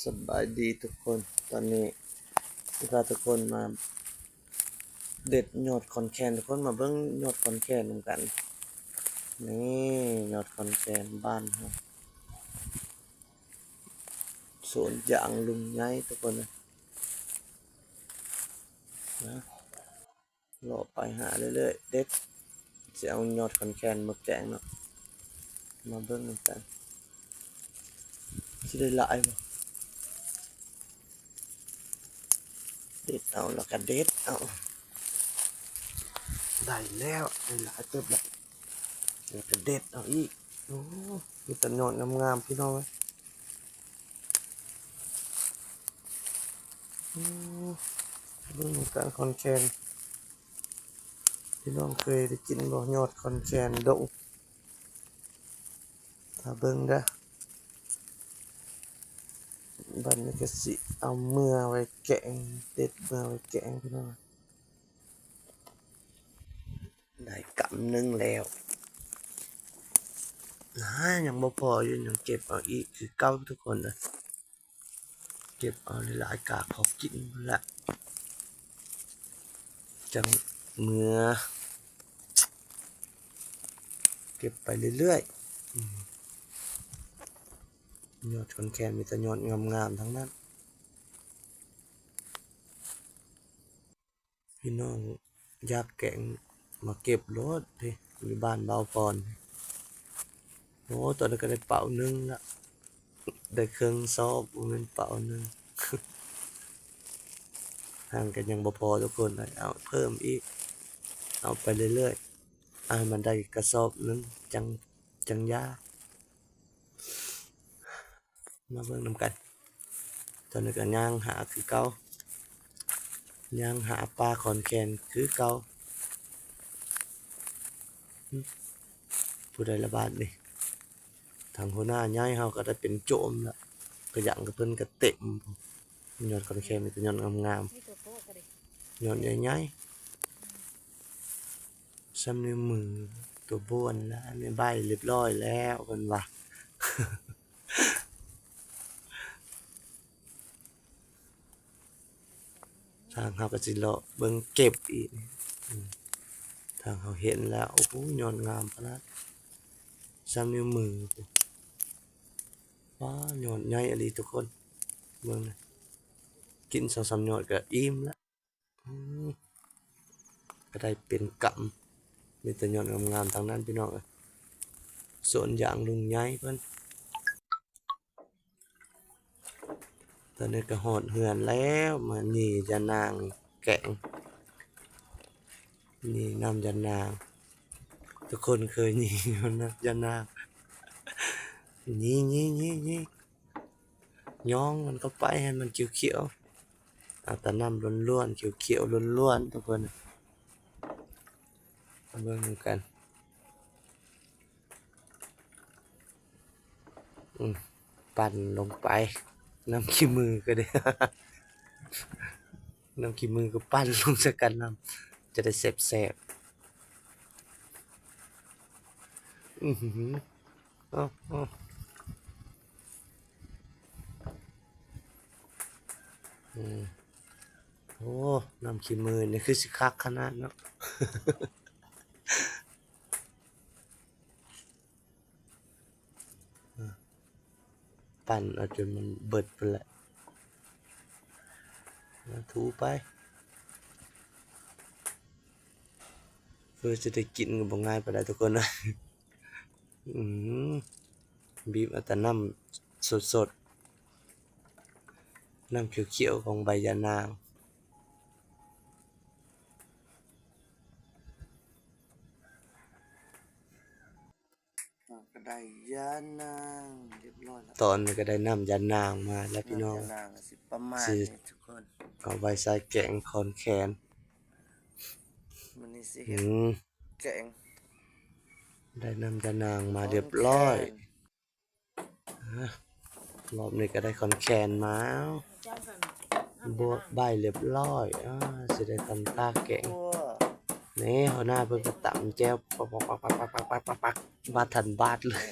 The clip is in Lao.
ສະບາຍດີທຸກຄົນ, ຕອນນີ້ຊິພາທຸກຄົນມາເດັດຍອດຂອນແຄນ. ທຸກຄົນມາເບິ່ງຍອດຂອນແຄນນຳກັນ. ນີ້ຍອດຂອນແຄນບ້ານເຮົາ, ສວນຢາງລຸງໃຫຍ່ທຸກຄົນເອີຍ. ນະ ເລາະໄປຫາເລື້ອຍໆ ເດັດ. ຊິເອົາຍອດຂອນແຄນມາແກງເນາະ, ມາເບິ່ງນຳກັນ ຊິໄດ້ຫຼາຍບໍ່. ເດັດເອົາ ແລ້ວກໍເດັດເອົາ. ໄດ້ແລ້ວ, ໄດ້ຫຼາຍເຕີບແລ້ວ, ແລ້ວກໍເດັດເອົາອີກ. ໂອ້ ມີແຕ່ຍອດງາມໆ ພີ່ນ້ອງເອີຍ. ໂອ້ ເບິ່ງນຳກັນຂອນແຄນ. ພີ່ນ້ອງເຄີຍໄດ້ກິນບໍ່ ຍອດຂອນແຄນດົງ? ຖ້າເບິ່ງເດີ, ບັດນີ້ກໍຊິເອົາເມືອໄວ້ແກງ, ເດັດເມືອໄວ້ແກງ ພີ່ນ້ອງ. ໄດ້ກຳໜຶ່ງແລ້ວນະ, ຍັງບໍ່ພໍຢູ່, ຍັງເກັບເອົາອີກຄືເກົ່າທຸກຄົນເອີຍ. ເກັບເອົາຫຼາຍໆ ກະພໍກິນພຸ້ນລະ ຈັ່ງເມືອ. ເກັບໄປເລື້ອຍໆ. ອືມ ຍອດຂອນແຄນມີແຕ່ຍອດງາມໆ ທັງນັ້ນ. ພີ່ນ້ອງຢາກແກງມາເກັບໂລດເດ້ ຢູ່ບ້ານບ່າວພອນ. ໂອ້ ຕອນນີ້ກໍໄດ້ເປົາໜຶ່ງລະ, ໄດ້ເຄິ່ງຊອບ, ບໍ່ແມ່ນເປົາໜຶ່ງ. ຫາກກໍຍັງບໍ່ພໍທຸກຄົນເອີຍ, ເອົາເພີ່ມອີກ, ເອົາໄປເລື້ອຍໆ, ເອົາໃຫ້ມັນໄດ້ກະສອບໜຶ່ງ ຈັ່ງ ຈັ່ງຢ່າ. ມາເບິ່ງນຳກັນ. ຕອນນີ້ກໍຍ່າງຫາຄືເກົ່າ, ຍ່າງຫາປ່າຂອນແຄນຄືເກົ່າ. ຫຶ ຜູ້ໃດລະບາດນີ້? ທາງຫົວໜ້າໃຫຍ່ເຮົາກໍໄດ້ເປັນໂຈມລະ, ຂະຫຍັງກະເພິ່ນກະເຕັມ. ຍອດຂອນແຄນມີແຕ່ຍອດງາມໆ, ຍອດໃຫຍ່ໆ ສ່ຳນິ້ວມື, ຕົວບວນລະ. ອັນນີ້ໃບຮຽບຮ້ອຍແລ້ວເພິ່ນວ່າ. ທາງເຮົາກໍຊິເລາະເບິ່ງເກັບອີກ. ອືມ ທາງເຮົາເຫັນແລ້ວ, ໂອ້ໂຫ ຍອດງາມຂະໜາດ, ສ່ຳນິ້ວມື. ວ້າ ຍອດໃຫຍ່ອີ່ຫຼີທຸກຄົນ, ເບິ່ງນະ, ກິນສອງສາມຍອດກໍອີ່ມລະ. ອືມ ກໍໄດ້ເປັນກຳ, ມີແຕ່ຍອດງາມໆ ທັງນັ້ນ ພີ່ນ້ອງເອີຍ. ສວນຢາງລຸງໃຫຍ່ເພິ່ນ. ຕອນນີ້ກໍຮອດເຮືອນແລ້ວ, ມານີ້ ຍານາງແກງ, ນີ້ນ້ຳຍານາງ. ທຸກຄົນເຄີຍນີ້ບໍ່ນະ ຍານາງ? ນີ້ໆໆໆ ຍ້ອງມັນເຂົ້າໄປໃຫ້ມັນຂຽວໆ. ເອົາແຕ່ນ້ຳລ້ວນໆ ຂຽວໆລ້ວນໆ ທຸກຄົນ. ມາເບິ່ງນຳກັນ. ອືມ ປັ່ນລົງໄປ, ນ້ຳຂີ້ມືກໍໄດ້, ນ້ຳຂີ້ມືກໍປັ່ນລົງໃສ່ກັນນຳ, ຈະໄດ້ແຊບໆ. ອື ເອົາ ເອົາ ອືມ ໂອ້ ນ້ຳຂີ້ມືນີ້ຄືຊິຄັກຂະໜາດເນາະ. ປັ່ນເອົາຈົນມັນເບິດພຸ້ນແຫຼະ, ມາຖູໄປ. ເພື່ອຈະໄດ້ກິນກໍບໍ່ງ່າຍປານໃດທຸກຄົນເອີຍ. ອືມ ບີບເອົາແຕ່ນ້ຳສົດໆ, ນ້ຳຂຽວໆຂອງໃບຢານາງ. ກໍໄດ້ຢານາງຮຽບຮ້ອຍແລ້ວ. ຕອນນີ້ກໍໄດ້ນ້ຳຢານາງມາແລ້ວພີ່ນ້ອງ, ນ້ຳຢານາງກໍຊິປະມານນີ້ທຸກຄົນ, ເອົາໄວ້ໃສ່ແກງຂອນແຄນ. ມື້ນີ້ຊິເຮັດ ອືມ ແກງ. ໄດ້ນ້ຳຢານາງມາຮຽບຮ້ອຍ. ຮຽບຮ້ອຍ. ອາ ລອບນີ້ກໍໄດ້ຂອນແຄນມາ, ບວກໃບຮຽບຮ້ອຍ. ອາ ຊິໄດ້ຕຳຕາແກງ. ນີ້ ຫົວໜ້າເພິ່ນກໍຕຳແຈ່ວ ປັກໆ ບໍ່ທັນບາດເລີຍ.